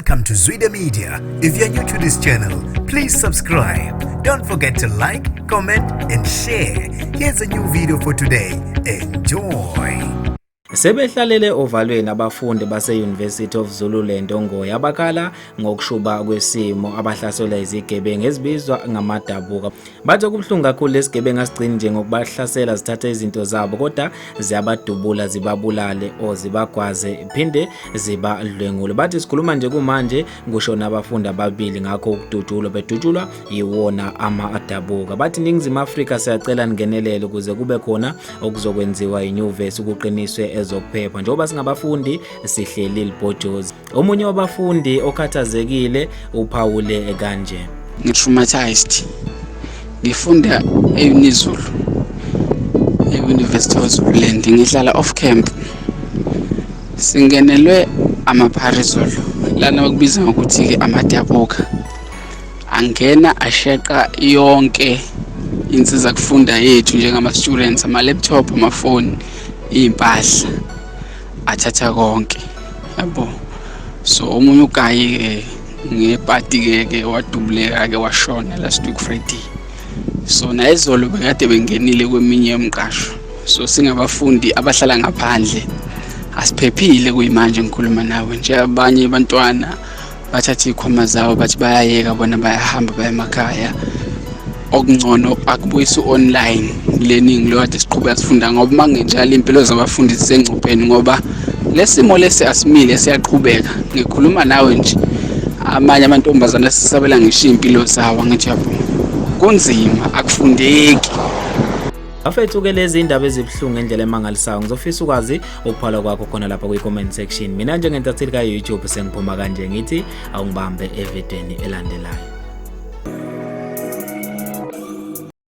Welcome to Zwida Media. If you're new to this channel, please subscribe. Don't forget to like, comment, and share. Here's a new video for today. Enjoy. Sebehlalele ovalweni abafundi base-University of Zululand oNgoye abakhala ngokushuba kwesimo abahlaselwa izigebengu ezibizwa ngamadabuka. Bathi okubuhlungu kakhulu lesigebengu asigcini nje ngokubahlasela zithatha izinto zabo kodwa ziyabadubula zibabulale o zibagwaze phinde zibadlwengule. Bathi sikhuluma nje kumanje kushona abafundi ababili ngakho ukudutshulwa bedutshulwa yiwona amadabuka. Bathi Ningizimu Afrika siyacela ningenelele ukuze kube khona okuzokwenziwa inyuvesi ukuqiniswe ezokuphepha njengoba singabafundi sihleli libhojozi. Omunye wabafundi okhathazekile uphawule kanje. Ngi-traumatized. Ngifunda e-Unizulu, e-University of Zululand. Ngihlala off camp. Singenelwe amapharizolo lana bakubiza ngokuthi-ke amadabuka. Angena asheqa yonke insiza kufunda yethu njengama-students, ama-laptop, amafoni, iy'mpahla, athatha konke yabo. So omunye ugayi-ke ngebhadi-ke ke wadubuleka-ke washona last week Friday. So nayizolo bekade bengenile kweminye yomqasho. So singabafundi abahlala ngaphandle asiphephile kuyimanje ngikhuluma nawe nje. Abanye abantwana bathatha iy'khwama zabo bathi bayayeka bona bayahamba baya emakhaya. Okungcono akubuyise u-online learning lo kade siqhubeka sifunda, ngoba uma kungenjalo iy'mpilo zabafundi zisengcupheni, ngoba lesimo lesi asimile, siyaqhubeka. Ngikhuluma nawe nje amanye amantombazane asisabela ngisho iy'mpilo zawo, angithi yabo, kunzima, akufundeki. Bafethu-ke lezi indaba ezibuhlungu ngendlela emangalisayo. Ngizofisa ukwazi ukuphala kwakho khona lapha kwi-comment section. Mina njengentatheli ka-YouTube sengiphuma kanje ngithi awungibambe evidweni elandelayo.